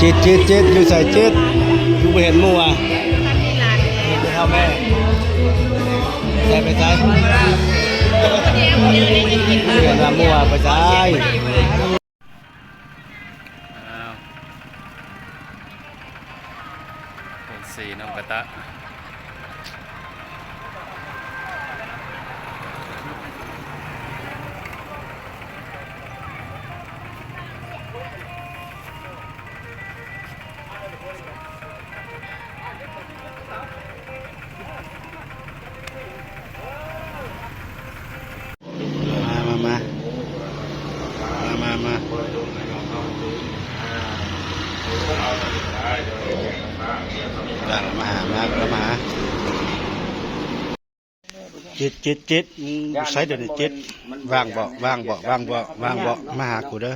ຈິດ ຈິດ ຈິດ ຢູ່ໃສຈິດ? ຄືບໍ່ເຫັນໝູ່ອະ? ເຫັນແຕ່ເຖົ້າແມ່. ໃສໄປໃສ? ເຫັນວ່າໝູ່ອະໄປໃສ? ອ້າວ ເປັນສີນ້ຳກະຕະ. ມາ ມາ ມາ ມາ ມາ ມາ ມາຫາ ມາ ມາຫາ. ຈິດ ຈິດ ຈິດ ມຶງຢູ່ໃສດຽວນີ້ຈິດ? ວ່າງບໍ່? ວ່າງບໍ່? ວ່າງບໍ່? ວ່າງບໍ່? ມາຫາກູເດີ.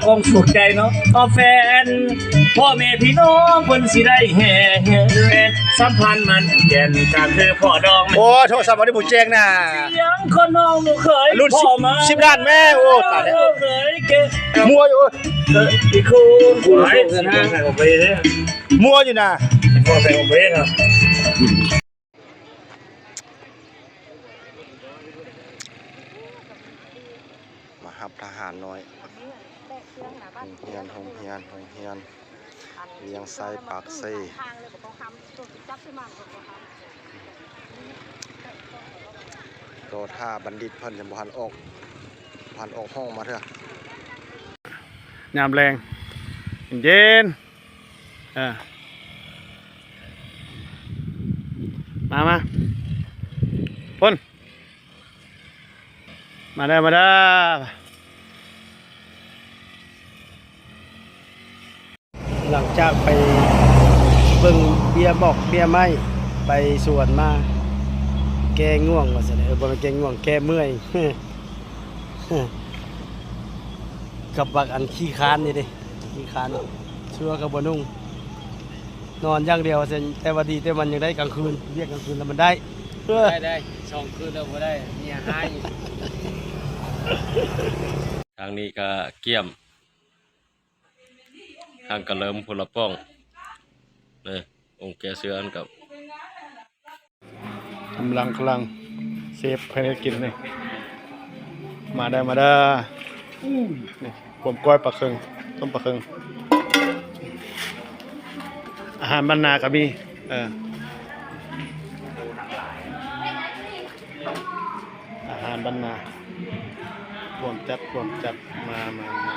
ຄວາມສຸກໃຈເນາະ ເອົາແຟນ ພໍ່ແມ່ພີ່ນ້ອງເພິ່ນຊິໄດ້ແຫ່ແຫ່ ສຳພັນມັນແກ່ນກະຄືພໍ່ດອງ. ໂອ້ ໂທລະສັບອັນນີ້ບໍ່ແຈ້ງນະ ສຽງຄົນຮ້ອງລູກເຂີຍ ລຸ້ນສິບ ສິບລ້ານແມ່. ໂອ້ ຕາຍແລ້ວ ມົວຢູ່ ເອີ ອີກຄູ່ ກູໃສ່ອອກໄປເດ້ ມົວຢູ່ນະ ພໍ່ໃສ່ອອກໄປເນາະ. ມາຮັບທະຫານນ້ອຍ ໂຮງຮຽນ ໂຮງຮຽນ ໂຮງຮຽນ ວຽງໄຊ ປາກເຊ. ລໍຖ້າບັນດິດເພິ່ນຍັງບໍ່ທັນອອກ ບໍ່ທັນອອກຫ້ອງມາເທື່ອ. ຍາມແລງ ເຢັນໆ. ເອີ ມາ ມາ ພຸ້ນ ມາເດີ ມາເດີ. ຫຼັງຈາກໄປເບິ່ງເບ້ຍໝອກເບ້ຍໄມ້ ໄປສວນມາ ແກ້ງ່ວງວ່າຊັ້ນ. ເອີ ບໍ່ແມ່ນແກ້ງ່ວງ ແກ້ເມື່ອຍ. ກັບບັກອັນຂີ້ຄ້ານນີ້ເດ້ ຂີ້ຄ້ານ ເສື້ອກໍບໍ່ນຸ່ງ ນອນຢ່າງດຽວວ່າຊັ້ນ. ແຕ່ວ່າດີແຕ່ມັນຍັງໄດ້ກາງຄືນ ວຽກກາງຄືນລະມັນໄດ້ ໄດ້ ໄດ້ ສອງຄືນລະບໍ່ໄດ້ ເມຍຮ້າຍ. ທາງນີ້ກະກຽມ ທາງກະເລີ່ມຄົນລະປ່ອງເດີ ອົງແກເສືອອັນກັບ ກຳລັງ ກຳລັງເຊຟໃຫ້ໄດ້ກິນນີ້. ມາເດີ ມາເດີ. ນີ້ ກວມກ້ອຍປາເຄິງ ຕົ້ມປາເຄິງ ອາຫານບ້ານນາກໍມີ. ເອີ ອາຫານບ້ານນາ ກວມຈັດ ກວມຈັດ. ມາ ມາ ມາ.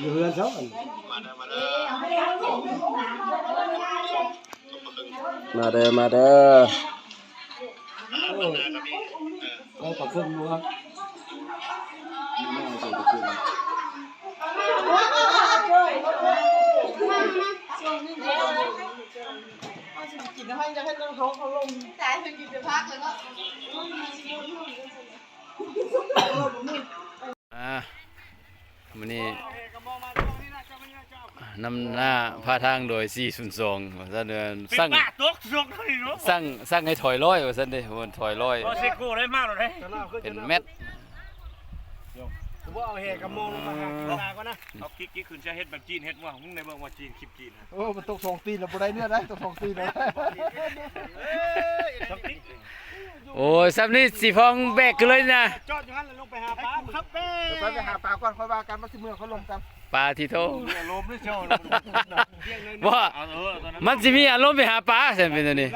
ຢູ່ເຮືອນເຈົ້າ ມາເດີ ມາເດີ ມາເດີ. ໂອ້ ເອົາປາເຄິງຢູ່ຫວາ? ອາ ມື້ນີ້ນຳໜ້າພາທາງໂດຍສີ່ສູນສອງ ວ່າຊັ້ນເດີ. ສັ່ງ ສັ່ງ ສັ່ງໃຫ້ຖອຍຮ້ອຍ ວ່າຊັ້ນເດ້ ເພິ່ນຖອຍຮ້ອຍ ເປັນແມັດ. ເອົາກິກໆຂຶ້ນ ຈະເຮັດແບບຈີນເຮັດວ່າ ມຶງໄດ້ເບິ່ງວ່າຈີນ ຄລິບຈີນ. ໂອ້ ມັນຕົກສອງຕີນແລ້ວ ບໍ່ໄດ້ເນື້ອໄດ໋ ຕົກສອງຕີນແລ້ວ. ໂອ້ຍ ສ່ຳນີ້ສີພອງແບກຂຶ້ນເລີຍນະ. ຈອດຢູ່ຫັ້ນແລ້ວລົງໄປຫາປາ. ໄປ ໄປຫາປາກ່ອນ ຄ່ອຍວ່າກັນ ວ່າຊິເມືອຄ່ອຍລົມກັນ. ປາທິໂທ ອາລົມເຈົ້າ ບໍ່ ມັນຊິມີອາລົມໄປຫາປາ ຊັ້ນເປັນແນວນີ້.